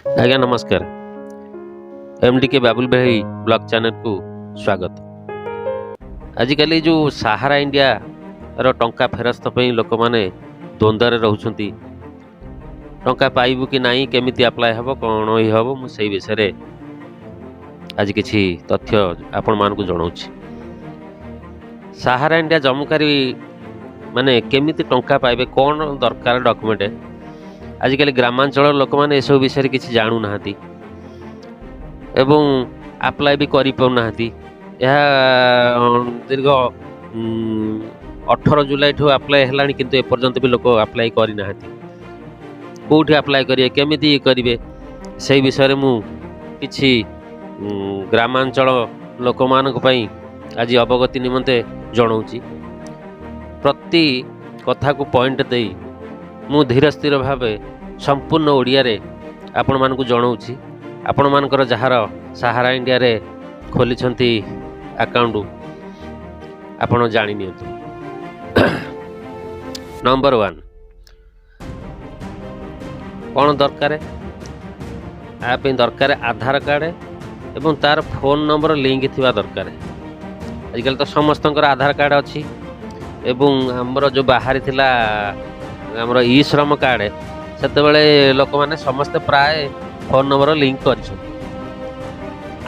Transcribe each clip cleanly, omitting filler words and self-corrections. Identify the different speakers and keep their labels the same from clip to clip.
Speaker 1: ଆଜ୍ଞା ନମସ୍କାର। M D K Babul ଭାଇ ବ୍ଲଗ୍ ଚ୍ୟାନେଲକୁ ସ୍ୱାଗତ। ଆଜିକାଲି ଯେଉଁ ସାହାରା ଇଣ୍ଡିଆର ଟଙ୍କା ଫେରସ୍ତ ପାଇଁ ଲୋକମାନେ ଦ୍ୱନ୍ଦ୍ୱରେ ରହୁଛନ୍ତି, ଟଙ୍କା ପାଇବୁ କି ନାହିଁ, କେମିତି ଆପ୍ଲାଏ ହେବ, କ'ଣ ଇଏ ହେବ, ମୁଁ ସେଇ ବିଷୟରେ ଆଜି କିଛି ତଥ୍ୟ ଆପଣମାନଙ୍କୁ ଜଣାଉଛି। ସାହାରା ଇଣ୍ଡିଆ ଜମାକାରୀ ମାନେ କେମିତି ଟଙ୍କା ପାଇବେ, କ'ଣ ଦରକାର ଡକୁମେଣ୍ଟ। ଆଜିକାଲି ଗ୍ରାମାଞ୍ଚଳର ଲୋକମାନେ ଏସବୁ ବିଷୟରେ କିଛି ଜାଣୁନାହାନ୍ତି ଏବଂ ଆପ୍ଲାଏ ବି କରିପାରୁନାହାନ୍ତି। ଏହା ଦୀର୍ଘ 18 ଜୁଲାଇଠୁ ଆପ୍ଲାଏ ହେଲାଣି, କିନ୍ତୁ ଏପର୍ଯ୍ୟନ୍ତ ବି ଲୋକ ଆପ୍ଲାଏ କରିନାହାନ୍ତି। କେଉଁଠି ଆପ୍ଲାଏ କରିବେ, କେମିତି ଇଏ କରିବେ, ସେଇ ବିଷୟରେ ମୁଁ କିଛି ଗ୍ରାମାଞ୍ଚଳ ଲୋକମାନଙ୍କ ପାଇଁ ଆଜି ଅବଗତି ନିମନ୍ତେ ଜଣାଉଛି। ପ୍ରତି କଥାକୁ ପଏଣ୍ଟ ଦେଇ ମୁଁ ଧୀର ସ୍ଥିର ଭାବେ ସମ୍ପୂର୍ଣ୍ଣ ଓଡ଼ିଆରେ ଆପଣମାନଙ୍କୁ ଜଣାଉଛି। ଆପଣମାନଙ୍କର ଯାହାର ସାହାରା ଇଣ୍ଡିଆରେ ଖୋଲିଛନ୍ତି ଆକାଉଣ୍ଟ, ଆପଣ ଜାଣି ନିଅନ୍ତୁ। ନମ୍ବର 1, କ'ଣ ଦରକାର ଆ ପାଇଁ? ଦରକାର ଆଧାର କାର୍ଡ଼ ଏବଂ ତା'ର ଫୋନ୍ ନମ୍ବର ଲିଙ୍କ ଥିବା ଦରକାର। ଆଜିକାଲି ତ ସମସ୍ତଙ୍କର ଆଧାର କାର୍ଡ଼ ଅଛି ଏବଂ ଆମର ଯେଉଁ ବାହାରିଥିଲା ଆମର ଇ ଶ୍ରମ କାର୍ଡ଼, ସେତେବେଳେ ଲୋକମାନେ ସମସ୍ତେ ପ୍ରାୟ ଫୋନ୍ ନମ୍ବର ଲିଙ୍କ କରିଛନ୍ତି।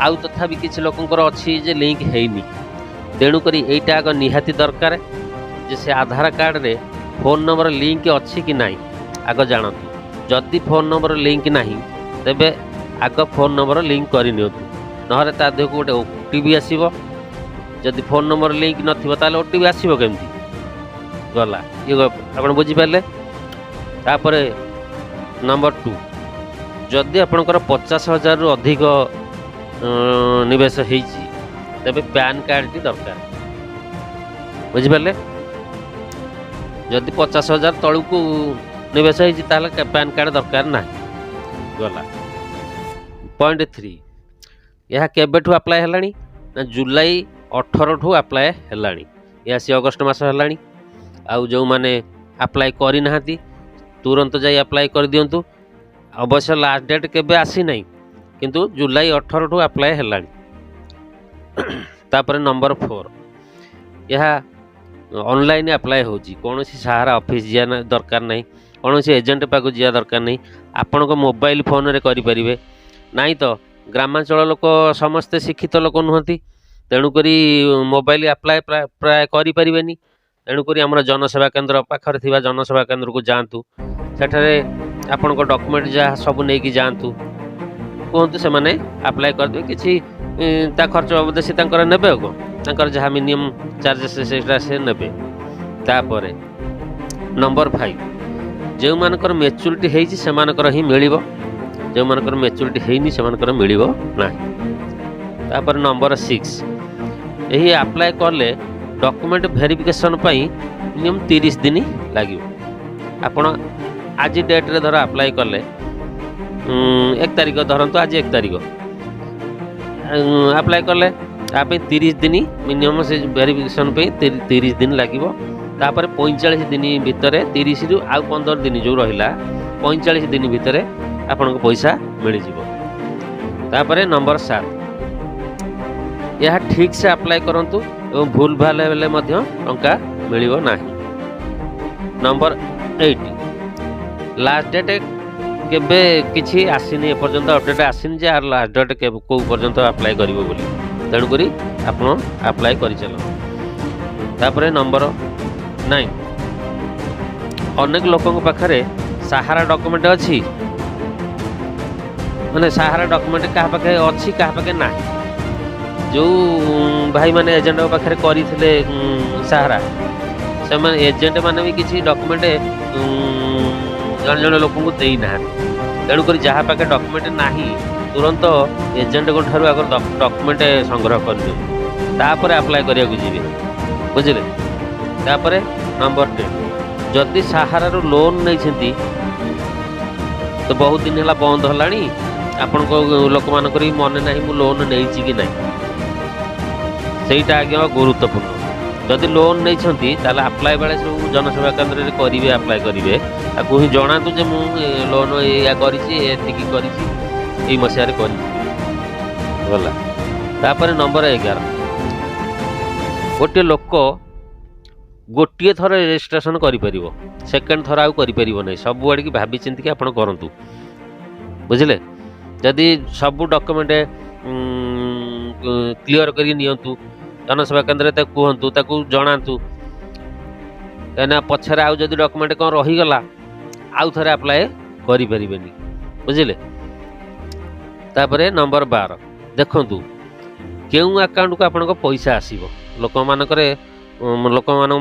Speaker 1: ଆଉ ତଥାପି କିଛି ଲୋକଙ୍କର ଅଛି ଯେ ଲିଙ୍କ ହେଇନି। ତେଣୁକରି ଏଇଟା ଆଗ ନିହାତି ଦରକାର ଯେ ସେ ଆଧାର କାର୍ଡ଼ରେ ଫୋନ୍ ନମ୍ବର ଲିଙ୍କ ଅଛି କି ନାହିଁ ଆଗ ଜାଣନ୍ତୁ। ଯଦି ଫୋନ୍ ନମ୍ବର ଲିଙ୍କ ନାହିଁ, ତେବେ ଆଗ ଫୋନ୍ ନମ୍ବର ଲିଙ୍କ କରିନିଅନ୍ତୁ, ନହେଲେ ତା ଦେହକୁ ଗୋଟେ ଓଟିପି ଆସିବ। ଯଦି ଫୋନ୍ ନମ୍ବର ଲିଙ୍କ ନଥିବ, ତାହେଲେ ଓଟିପି ଆସିବ କେମିତି? ଗଲା ଇଏ, ଆପଣ ବୁଝିପାରିଲେ? ତାପରେ ନମ୍ବର 2, ଯଦି ଆପଣଙ୍କର 50,000ରୁ ଅଧିକ ନିବେଶ ହେଇଛି, ତେବେ ପ୍ୟାନ୍ କାର୍ଡ଼ଟି ଦରକାର। ବୁଝିପାରିଲେ? ଯଦି 50,000 ତଳକୁ ନିବେଶ ହେଇଛି, ତାହେଲେ ପ୍ୟାନ୍ କାର୍ଡ଼ ଦରକାର ନାହିଁ। ଗଲା। ପଏଣ୍ଟ 3, ଏହା କେବେଠୁ ଆପ୍ଲାଏ ହେଲାଣି ନା ଜୁଲାଇ 18ଠୁ ଆପ୍ଲାଏ ହେଲାଣି। ଏ ଆସି ଅଗଷ୍ଟ ମାସ ହେଲାଣି। ଆଉ ଯେଉଁମାନେ ଆପ୍ଲାଏ କରିନାହାନ୍ତି, ତୁରନ୍ତ ଯାଇ ଆପ୍ଲାଏ କରିଦିଅନ୍ତୁ। ଅବଶ୍ୟ ଲାଷ୍ଟ ଡେଟ୍ କେବେ ଆସିନାହିଁ, କିନ୍ତୁ ଜୁଲାଇ 18ଠୁ ଆପ୍ଲାଏ ହେଲାଣି। ତାପରେ ନମ୍ବର 4, ଏହା ଅନଲାଇନ୍ ଆପ୍ଲାଏ ହେଉଛି। କୌଣସି ସାହାରା ଅଫିସ୍ ଯିବା ଦରକାର ନାହିଁ, କୌଣସି ଏଜେଣ୍ଟ ପାଖକୁ ଯିବା ଦରକାର ନାହିଁ। ଆପଣଙ୍କ ମୋବାଇଲ ଫୋନରେ କରିପାରିବେ। ନାହିଁ ତ ଗ୍ରାମାଞ୍ଚଳ ଲୋକ ସମସ୍ତେ ଶିକ୍ଷିତ ଲୋକ ନୁହନ୍ତି, ତେଣୁକରି ମୋବାଇଲ ଆପ୍ଲାଏ ପ୍ରାୟ କରିପାରିବେନି। ତେଣୁକରି ଆମର ଜନସେବା କେନ୍ଦ୍ର ପାଖରେ ଥିବା ଜନସେବା କେନ୍ଦ୍ରକୁ ଯାଆନ୍ତୁ। ସେଠାରେ ଆପଣଙ୍କ ଡକୁମେଣ୍ଟ ଯାହା ସବୁ ନେଇକି ଯାଆନ୍ତୁ, କୁହନ୍ତୁ, ସେମାନେ ଆପ୍ଲାଏ କରିଦେବେ। କିଛି ତା ଖର୍ଚ୍ଚ ବାବଦ ସେ ତାଙ୍କର ନେବେ, ଆଉ କ'ଣ ତାଙ୍କର ଯାହା ମିନିମମ୍ ଚାର୍ଜେସ୍ ସେଇଟା ସେ ନେବେ। ତାପରେ ନମ୍ବର 5, ଯେଉଁମାନଙ୍କର ମେଚୁରିଟି ହେଇଛି ସେମାନଙ୍କର ହିଁ ମିଳିବ, ଯେଉଁମାନଙ୍କର ମେଚୁରିଟି ହେଇନି ସେମାନଙ୍କର ମିଳିବ ନାହିଁ। ତାପରେ ନମ୍ବର 6, ଏହି ଆପ୍ଲାଏ କଲେ ଡକୁମେଣ୍ଟ ଭେରିଫିକେସନ୍ ପାଇଁ ମିନିମମ୍ 30 ଦିନ ଲାଗିବ। ଆପଣ ଆଜି ଡେଟ୍ରେ ଧର ଆପ୍ଲାଏ କଲେ, 1 ତାରିଖ ଧରନ୍ତୁ, ଆଜି 1 ତାରିଖ ଆପ୍ଲାଏ କଲେ, ତା ପାଇଁ 30 ଦିନ ମିନିମମ୍, ସେ ଭେରିଫିକେସନ୍ ପାଇଁ 30 ଦିନ ଲାଗିବ। ତାପରେ 45 ଦିନ ଭିତରେ, 30ରୁ ଆଉ 15 ଦିନ ଯେଉଁ ରହିଲା, 45 ଦିନ ଭିତରେ ଆପଣଙ୍କ ପଇସା ମିଳିଯିବ। ତାପରେ ନମ୍ବର 7, ଏହା ଠିକ୍ସେ ଆପ୍ଲାଏ କରନ୍ତୁ ଏବଂ ଭୁଲ ଭାଲ ହେଲେ ମଧ୍ୟ ଟଙ୍କା ମିଳିବ ନାହିଁ। ନମ୍ବର 8, ଲାଷ୍ଟ ଡେଟ୍ କେବେ କିଛି ଆସିନି, ଏପର୍ଯ୍ୟନ୍ତ ଅପଡ଼େଟ୍ ଆସିନି ଯେ ଆର ଲାଷ୍ଟ ଡେଟ୍ କେବେ, କେଉଁ ପର୍ଯ୍ୟନ୍ତ ଆପ୍ଲାଏ କରିବ ବୋଲି। ତେଣୁକରି ଆପଣ ଆପ୍ଲାଏ କରିଚାଲନ୍ତୁ। ତାପରେ ନମ୍ବର 9, ଅନେକ ଲୋକଙ୍କ ପାଖରେ ସାହାରା ଡକୁମେଣ୍ଟ ଅଛି, ମାନେ ସାହାରା ଡକୁମେଣ୍ଟ କାହା ପାଖରେ ଅଛି, କାହା ପାଖରେ ନାହିଁ। ଯେଉଁ ଭାଇମାନେ ଏଜେଣ୍ଟଙ୍କ ପାଖରେ କରିଥିଲେ ସାହାରା, ସେମାନେ ଏଜେଣ୍ଟ ମାନେ ବି କିଛି ଡକୁମେଣ୍ଟ ଜଣେ ଜଣେ ଲୋକଙ୍କୁ ଦେଇନାହାନ୍ତି। ତେଣୁକରି ଯାହା ପାଖରେ ଡକୁମେଣ୍ଟ ନାହିଁ, ତୁରନ୍ତ ଏଜେଣ୍ଟଙ୍କ ଠାରୁ ଆଗ ଡକୁମେଣ୍ଟ ସଂଗ୍ରହ କରିଦିଅନ୍ତୁ, ତାପରେ ଆପ୍ଲାଏ କରିବାକୁ ଯିବେ। ବୁଝିଲେ? ତାପରେ ନମ୍ବର 10, ଯଦି ସାହାରାରୁ ଲୋନ୍ ନେଇଛନ୍ତି, ତ ବହୁତ ଦିନ ହେଲା ବନ୍ଦ ହେଲାଣି, ଆପଣଙ୍କ ଲୋକମାନଙ୍କର ବି ମନେ ନାହିଁ ମୁଁ ଲୋନ୍ ନେଇଛି କି ନାହିଁ। ସେଇଟା ଆଜ୍ଞା ଗୁରୁତ୍ୱପୂର୍ଣ୍ଣ। ଯଦି ଲୋନ୍ ନେଇଛନ୍ତି, ତାହେଲେ ଆପ୍ଲାଏ ବେଳେ ସବୁ ଜନସେବା କେନ୍ଦ୍ରରେ କରିବେ, ଆପ୍ଲାଏ କରିବେ, ତାକୁ ହିଁ ଜଣାନ୍ତୁ ଯେ ମୁଁ ଲୋନ୍ ଏଇଆ କରିଛି, ଏତିକି କରିଛି। ଏଇ ମସିହାରେ କରିଥିବେ। ଗଲା। ତାପରେ ନମ୍ବର 11, ଗୋଟିଏ ଲୋକ ଗୋଟିଏ ଥର ରେଜିଷ୍ଟ୍ରେସନ୍ କରିପାରିବ, ସେକେଣ୍ଡ ଥର ଆଉ କରିପାରିବ ନାହିଁ। ସବୁଆଡ଼ିକି ଭାବି ଚିନ୍ତିକି ଆପଣ କରନ୍ତୁ, ବୁଝିଲେ? ଯଦି ସବୁ ଡକୁମେଣ୍ଟ କ୍ଲିଅର କରିକି ନିଅନ୍ତୁ, ଜନସେବା କେନ୍ଦ୍ରରେ ତାକୁ କୁହନ୍ତୁ, ତାକୁ ଜଣାନ୍ତୁ। କାହିଁକିନା ପଛରେ ଆଉ ଯଦି ଡକୁମେଣ୍ଟ କ'ଣ ରହିଗଲା, ଆଉ ଥରେ ଆପ୍ଲାଏ କରିପାରିବେନି, ବୁଝିଲେ? ତାପରେ ନମ୍ବର 12, ଦେଖନ୍ତୁ କେଉଁ ଆକାଉଣ୍ଟକୁ ଆପଣଙ୍କ ପଇସା ଆସିବ। ଲୋକମାନଙ୍କ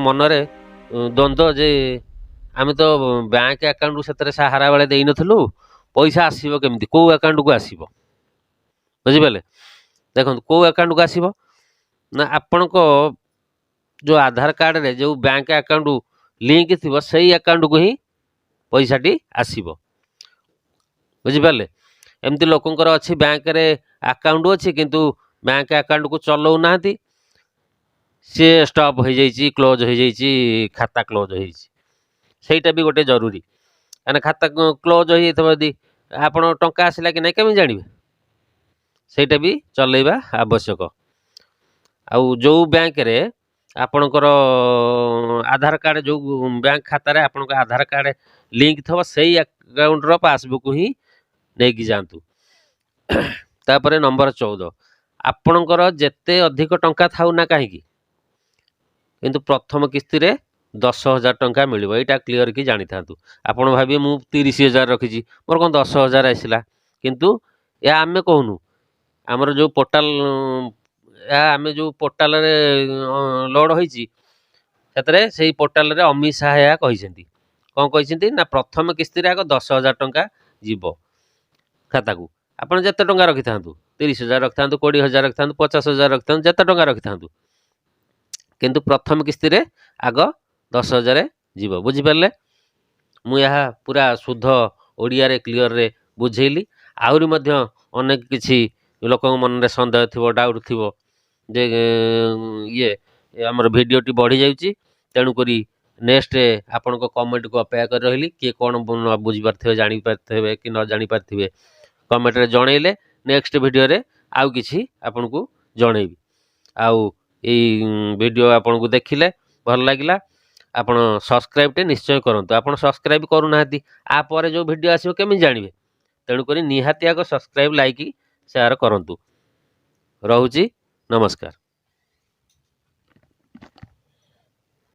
Speaker 1: ମନରେ ଦ୍ୱନ୍ଦ୍ୱ ଯେ ଆମେ ତ ବ୍ୟାଙ୍କ ଆକାଉଣ୍ଟକୁ ସେଥିରେ ସାହାରା ବେଳେ ଦେଇନଥିଲୁ, ପଇସା ଆସିବ କେମିତି, କେଉଁ ଆକାଉଣ୍ଟକୁ ଆସିବ, ବୁଝିପାରିଲେ? ଦେଖନ୍ତୁ, କେଉଁ ଆକାଉଣ୍ଟକୁ ଆସିବ ନା ଆପଣଙ୍କ ଯେଉଁ ଆଧାର କାର୍ଡ଼ରେ ଯେଉଁ ବ୍ୟାଙ୍କ ଆକାଉଣ୍ଟ ଲିଙ୍କ ଥିବ, ସେଇ ଆକାଉଣ୍ଟକୁ ହିଁ ପଇସାଟି ଆସିବ, ବୁଝିପାରିଲେ? ଏମିତି ଲୋକଙ୍କର ଅଛି, ବ୍ୟାଙ୍କରେ ଆକାଉଣ୍ଟ ଅଛି, କିନ୍ତୁ ବ୍ୟାଙ୍କ ଆକାଉଣ୍ଟକୁ ଚଲାଉନାହାନ୍ତି, ସିଏ ଷ୍ଟପ୍ ହେଇଯାଇଛି, କ୍ଲୋଜ୍ ହେଇଯାଇଛି, ଖାତା କ୍ଲୋଜ୍ ହେଇଯାଇଛି। ସେଇଟା ବି ଗୋଟେ ଜରୁରୀ। କାହିଁକିନା ଖାତା କ୍ଲୋଜ୍ ହେଇଯାଇଥିବ ଯଦି, ଆପଣ ଟଙ୍କା ଆସିଲା କି ନାହିଁ କେମିତି ଜାଣିବେ? ସେଇଟା ବି ଚଲେଇବା ଆବଶ୍ୟକ। ଆଉ ଯେଉଁ ବ୍ୟାଙ୍କରେ ଆପଣଙ୍କର ଆଧାର କାର୍ଡ଼, ଯେଉଁ ବ୍ୟାଙ୍କ ଖାତାରେ ଆପଣଙ୍କ ଆଧାର କାର୍ଡ଼ ଲିଙ୍କ ଥିବ, ସେଇ ଆକାଉଣ୍ଟର ପାସବୁକ୍ ହିଁ ନେଇକି ଯାଆନ୍ତୁ। ତାପରେ ନମ୍ବର 14, ଆପଣଙ୍କର ଯେତେ ଅଧିକ ଟଙ୍କା ଥାଉ ନା କାହିଁକି, କିନ୍ତୁ ପ୍ରଥମ କିସ୍ତିରେ 10,000 ଟଙ୍କା ମିଳିବ। ଏଇଟା କ୍ଲିଅର କି ଜାଣିଥାନ୍ତୁ। ଆପଣ ଭାବିବେ, ମୁଁ 30,000 ରଖିଛି, ମୋର କ'ଣ 10,000 ଆସିଲା? କିନ୍ତୁ ଏହା ଆମେ କହୁନୁ, ଆମର ଯେଉଁ ପୋର୍ଟାଲ, ଏହା ଆମେ ଯେଉଁ ପୋର୍ଟାଲରେ ଲୋଡ଼ ହୋଇଛି, ସେଥିରେ ସେଇ ପୋର୍ଟାଲରେ ଅମିତ ଶାହା ଏହା କହିଛନ୍ତି। କ'ଣ କହିଛନ୍ତି ନା ପ୍ରଥମ କିସ୍ତିରେ ଆଗ 10,000 ଟଙ୍କା ଯିବ ଖାତାକୁ। ଆପଣ ଯେତେ ଟଙ୍କା ରଖିଥାନ୍ତୁ, 30,000 ରଖିଥାନ୍ତୁ, 20,000 ରଖିଥାନ୍ତୁ, 50,000 ରଖିଥାନ୍ତୁ, ଯେତେ ଟଙ୍କା ରଖିଥାନ୍ତୁ, କିନ୍ତୁ ପ୍ରଥମ କିସ୍ତିରେ ଆଗ 10,000 ଯିବ। ବୁଝିପାରିଲେ? ମୁଁ ଏହା ପୁରା ଶୁଦ୍ଧ ଓଡ଼ିଆରେ କ୍ଲିଅରରେ ବୁଝେଇଲି। ଆହୁରି ମଧ୍ୟ ଅନେକ କିଛି ଲୋକଙ୍କ ମନରେ ସନ୍ଦେହ ଥିବ, ଡାଉଟ୍ ଥିବ ଯେ ଇଏ ଆମର ଭିଡ଼ିଓଟି ବଢ଼ିଯାଉଛି। ତେଣୁକରି ନେକ୍ସଟ ଆପଣଙ୍କ କମେଣ୍ଟକୁ ଅପେକ୍ଷା କରି ରହିଲି। କିଏ କ'ଣ ନ ବୁଝିପାରୁଥିବେ, ଜାଣିପାରିଥିବେ କି ନ ଜାଣିପାରିଥିବେ, କମେଣ୍ଟରେ ଜଣେଇଲେ ନେକ୍ସଟ ଭିଡ଼ିଓରେ ଆଉ କିଛି ଆପଣଙ୍କୁ ଜଣେଇବି। ଆଉ ଏଇ ଭିଡ଼ିଓ ଆପଣଙ୍କୁ ଦେଖିଲେ ଭଲ ଲାଗିଲା, ଆପଣ ସବସ୍କ୍ରାଇବ୍ଟେ ନିଶ୍ଚୟ କରନ୍ତୁ। ଆପଣ ସବସ୍କ୍ରାଇବ୍ କରୁନାହାନ୍ତି, ଆ ପରେ ଯେଉଁ ଭିଡ଼ିଓ ଆସିବ କେମିତି ଜାଣିବେ? ତେଣୁକରି ନିହାତି ଆଗ ସବସ୍କ୍ରାଇବ୍, ଲାଇକ୍, ସେୟାର କରନ୍ତୁ। ରହୁଛି, ନମସ୍କାର।